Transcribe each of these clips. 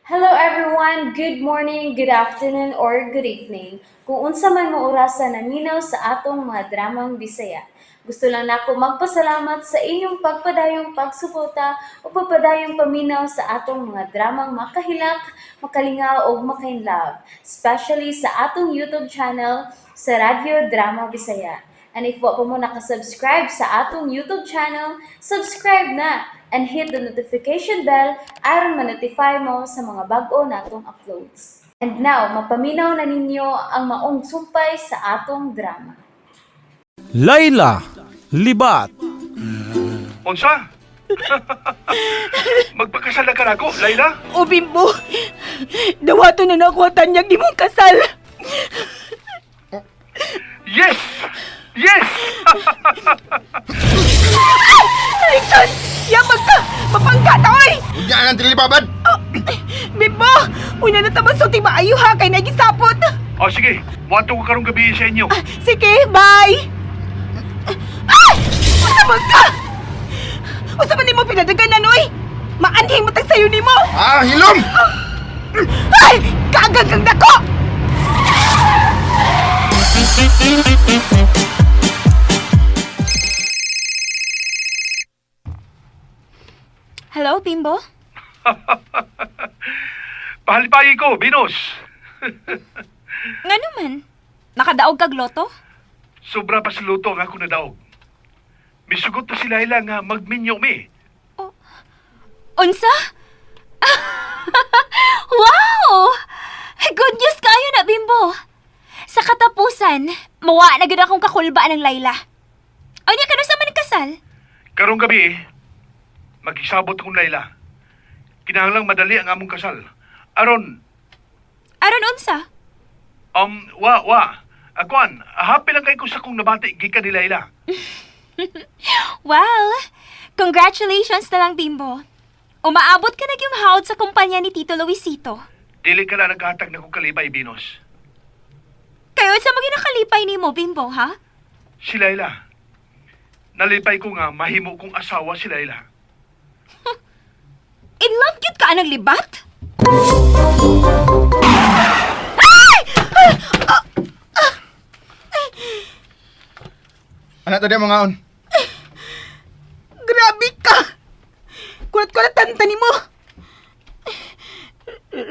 Hello everyone! Good morning, good afternoon, or good evening. Kung unsa man mo orasa naminaw sa atong mga dramang Bisaya. Gusto lang nako magpasalamat sa inyong pagpadayong pagsuporta o pagpadayong paminaw sa atong mga dramang makahilak, makalingaw ug makainlove, especially sa atong YouTube channel sa Radyo Drama Bisaya. And if wa pa mo nakasubscribe sa atong YouTube channel, subscribe na and hit the notification bell aron ma-notify mo sa mga bag-o natong uploads. And now, mapaminaw na ninyo ang maong sumpay sa atong drama. Layla Libat. Unsa? Magpakasal na ka nako, Layla? O Bimbo, dawato na na ako ang tanyag ni mong kasal. Yes! Yes! Alexon, yabag ka! Mapangka ta, oy! Unya nang dilibabad. Bimbo, una na taman sulti maayo ha, kay nagisapot. O sige, muadto ko karong gabi sa inyo. Sige, bye! Ay! Usa man ka! Usa man nimo pinadaganan, oy! Maanhing matag sayo nimo! Ah, hilom. Ay! Kaagag kang dako! Hello, Bimbo? Pahalipayi ko, Venus. Ngano man? Nakadaog kag loto? Sobra pa sa luto ang ako nadaog. Misugot na si Layla nga magminyo mi. Unsa? Wow! Good news kayo na, Bimbo. Sa katapusan, mawa na gud akong kakulba ng Layla. Unya kano sa man kasal? Karong gabi, magisabot akong Layla. Kinahanglang madali ang among kasal. Aron, Aron unsa? wa, wa. Akuan, happy lang kay ko sa kong nabati gikan ni Layla. Well, congratulations na lang, Bimbo. Umaabot ka na yung hawd sa kumpanya ni Tito Luisito. Dili ka na naghatag na kong kalibay, Venus. Kayo sa mga nakalipay nimo, Bimbo, ha? Si Layla. Nalipay ko nga mahimo kong asawa si Layla. In love gyud ka anang libat? Anak tadi mga on. Grabe ka! Kulat-kulat tanta nimo!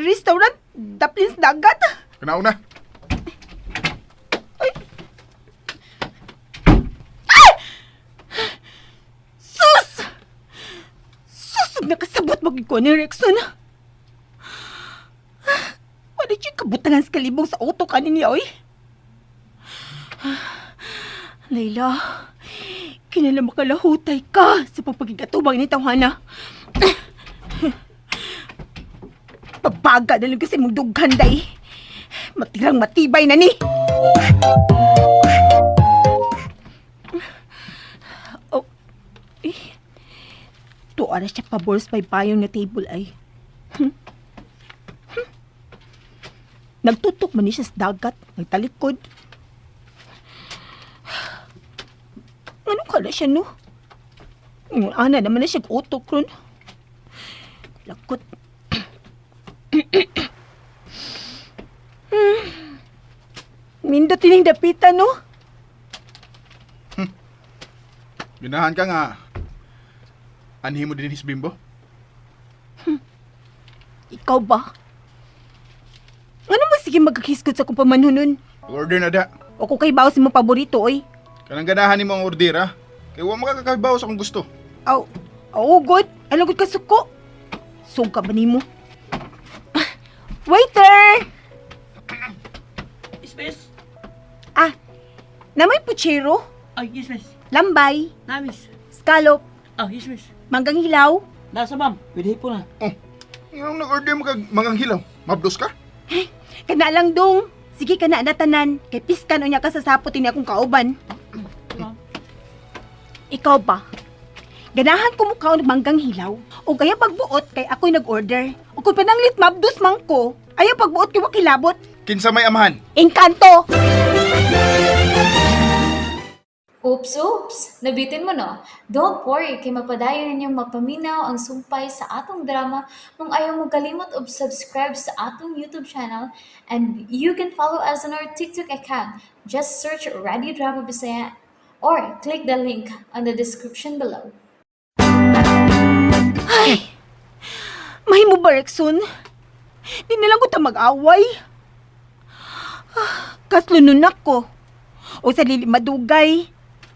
Restaurant, daplins dagat. Kanauna. Sus! Sus! Ug nakasabot magid ko ni Rexon. Wala siya kabutangan sa kalibong sa auto kanin niya, oy. Layla, kinala makalahutay ka sa pagpagigatubang ni Tawhana. Pabaga na lang kasi mong dughan, day. Matirang matibay na ni. Oh, eh. Tuwa na siya pabor sa paypayong na table ay. Nagtutok man ni siya sa dagat, nagtalikod. Ano kala siya no? Yung ana naman na siya utok ron. Lakot. Mindo tining dapitan no? Ganahan ka nga. Anhi mo din Bimbo? Ikaw ba? Ano mo sige magkakiskot sa kong pamanhunon? Order na da. O kung kay bawas mo paborito, oy. Kanang ganahan nimo ang order ha. Kay wa makakakabaw sa kung gusto. Aw, aw, good. Alam good ka suko. Sug ka ba nimo? Waiter! Yes, miss. Ah, namay puchero, Ay, yes, miss. lambay, Na, miss. scallop, Ah, yes, miss. manggang hilaw. Nasa, ma'am. Pwede po na. Oh. Ngano nag-order mo kag mangang hilaw? Mabdos ka? Kana lang dong. Sige kana na tanan. Kay piskan unya ka sa sapot ini akong kauban. Ma'am. Ikaw ba? Ganahan ko mukha og manggang hilaw. O kaya pagbuot kay ako'y nag-order. O kung pananglit mabdos man ko, ayaw pagbuot kay wa kilabot. Kinsa may amahan? Engkanto! Oops, oops! Nabitin mo, no? Don't worry, kay mapadayon ninyong mapaminaw ang sumpay sa atong drama kung ayaw mo kalimot og subscribe sa atong YouTube channel, and you can follow us on our TikTok account. Just search Radio Drama Bisaya or click the link on the description below. Mahimo ba, Rexon? Di na lang ko ta mag-away. Ah, kaslunon ako. O sa lili madugay.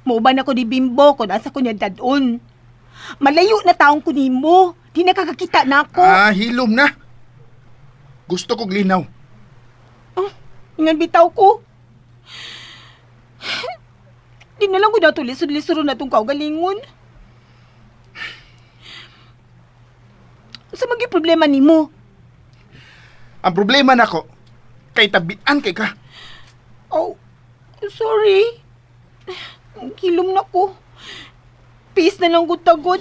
Mauban ako ni Bimbo kung asa ko niya dadon. Malayo na taong ko nimo. Di nakakakita na ako. Ah, hilom na. Gusto kog linaw. Ingan bitaw ko. Di na lang ko nato lisod-lisod na itong kaugalingon. Sa magi problema nimo? Ang problema nako kay tabian kay ka. Oh, sorry. Kilom na ko. Peace na lang gud tagod.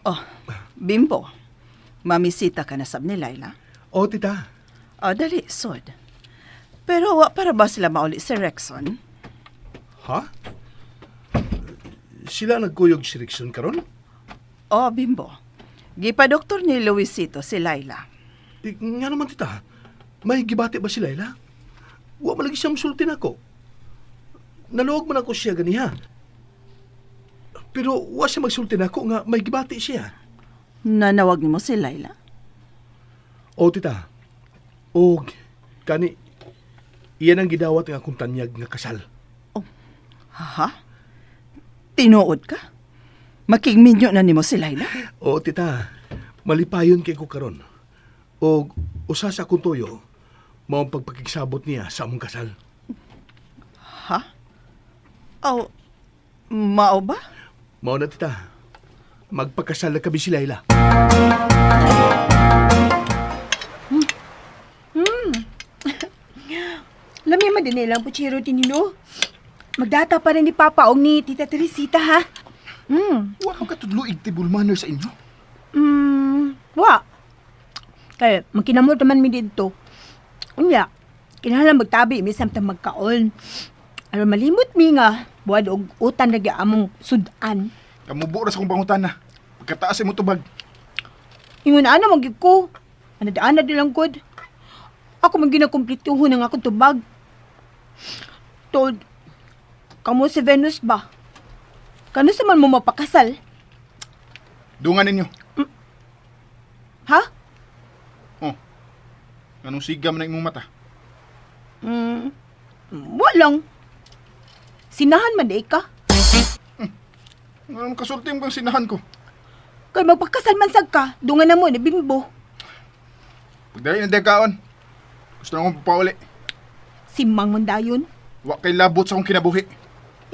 Oh, Bimbo. Mamisita ka na sab ni Laila. Oh, tita. Oh, dali, sod. Pero wa para ba sila mauli si Rexon? Ha? Sila nagkuyog si Rickson karon? Oh, Bimbo. Gipa-doktor ni Luisito si Laila. Eh, nga naman, tita. May gibati ba si Laila? Wa man lagi siya musulti nako. Naluog man ako siya ganiha. Pero wa siya magsulti nako nga may gibati siya. Nanawag nimo si Laila? O, tita. Og, kani, iyan ang gidawat nga akong tanyag nga kasal. Ha? Tinuod ka? Makigminyo na nimo si Laila? Oo, tita. Malipayon kay ko karon. Og usa sa akong tuyo, mao ang pagpakigsabot niya sa among kasal. Ha? Oh, mao ba? Mao na, tita. Magpakasal na kami si Laila. Lami man din nilang puchero din no. Magdata pa rin ni Papa og ni Tita Teresita ha. Wa ka katudluig table manner sa inyo. Wa. Kay magkinamot naman mi didto. Unya, kinahanglan magtabi mi samtang magkaon. Aron malimot mi nga buad og utan lagi among sudan. Kamubo ra sa akong pangutana. Pagkataas imo tubag. Ingon ana man gyud ko. Anadaan na lang gud. Ako man ginakumplituhon ang akong tubag. Tod, kamo si Venus ba? Kano sa man mo mapakasal? Dungan ninyo. Ha? Oh. Anong sigam na imong mata? Walang. Sinahan man di ka. Anong kasulti mo kang sinahan ko? Kay magpakasal man sad ka, dungan na mo ni Bimbo. Pagdali na dekaon. Gusto na akong papauli. Simang man dayon. Wa kay labot sa akong kinabuhi.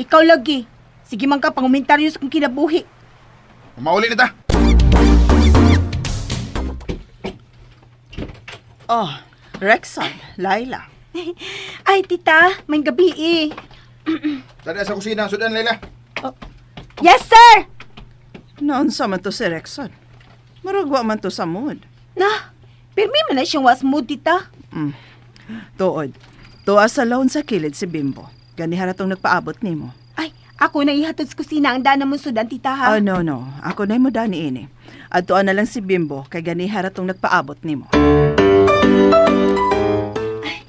Ikaw lagi. Sige man ka pangumentaryo sa kong kinabuhi. Mauli na ta. Oh, Rexon, Laila. Ay, tita, may gabi eh. Dali sa kusina, sudan Laila. Yes, sir! Naunsa man to si Rexon? Murag wa man to sa mood. Na, pirmi man na siyang wasmood, tita. Tuod. Tuwa sa laon sa kilid si Bimbo. Ganiha ra tong nagpaabot nimo. Ay, ako na ihatod sa kusina ang dana mong sudan, tita, ha? Oh, no, no. Ako na mo dani ini. Adtuan na lang si Bimbo kay ganiha ra tong nagpaabot nimo.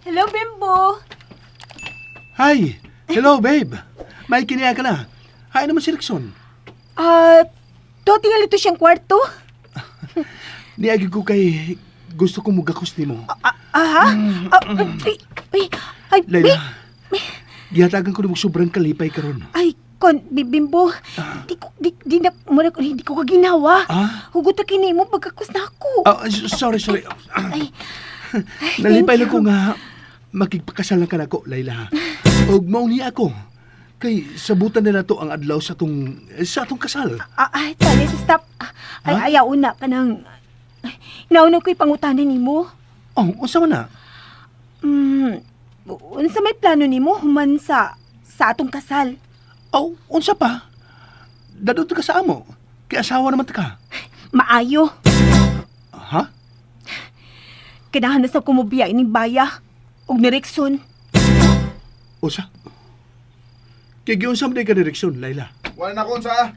Hello, Bimbo. Hi! Hello, babe! May kiniya ka na. Hi naman si Rickson. Ah, to, tingal ito siyang kwarto. Niagi ko kay gusto ko mugakos nimo. Ah, aha? Ah, ay, ay, ay, Laila, bi- gihatagan ko nimo sobrang kalipay karon. ay, kon, Bimbo, di ko, di, di na, muna, hindi ko kaginawa. Ah? Hugot na kini mo, pagkakos na ako. Ah, sorry, sorry. Ay, ay, Nalipay thank lang ko you. nga makigpakasal lang ka nako, Laila. Og mao niya ako. Kay sabutan nila to ang adlaw sa atong kasal. Ah, ay, tali, stop. Ah, ay, ayaw na ka nang, ay, nauna ko'y pangutanan nimo. Oh, unsa man na? Unsa may plano nimo human sa atong kasal? Oh, unsa pa? Dadto ka sa amo. Kay asawa naman ta ka. Maayo. Ha? Kanahan na sa kumubiya ining baya. Og ni Rickson. Usa? Kay giunsa man day ka direksyon, Laila? Wala na akong sa.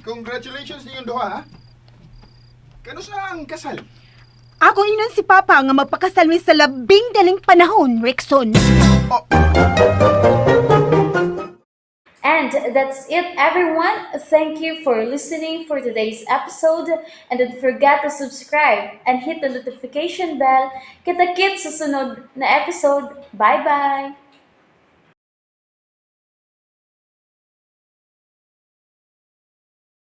Congratulations ninyong duha, ha? Kanus na ang kasal? Ako inon si Papa nga magpakasal mi sa labing daling panahon, Rickson. And that's it, everyone. Thank you for listening for today's episode. And don't forget to subscribe and hit the notification bell. Kita-kits sa sunod na episode. Bye-bye!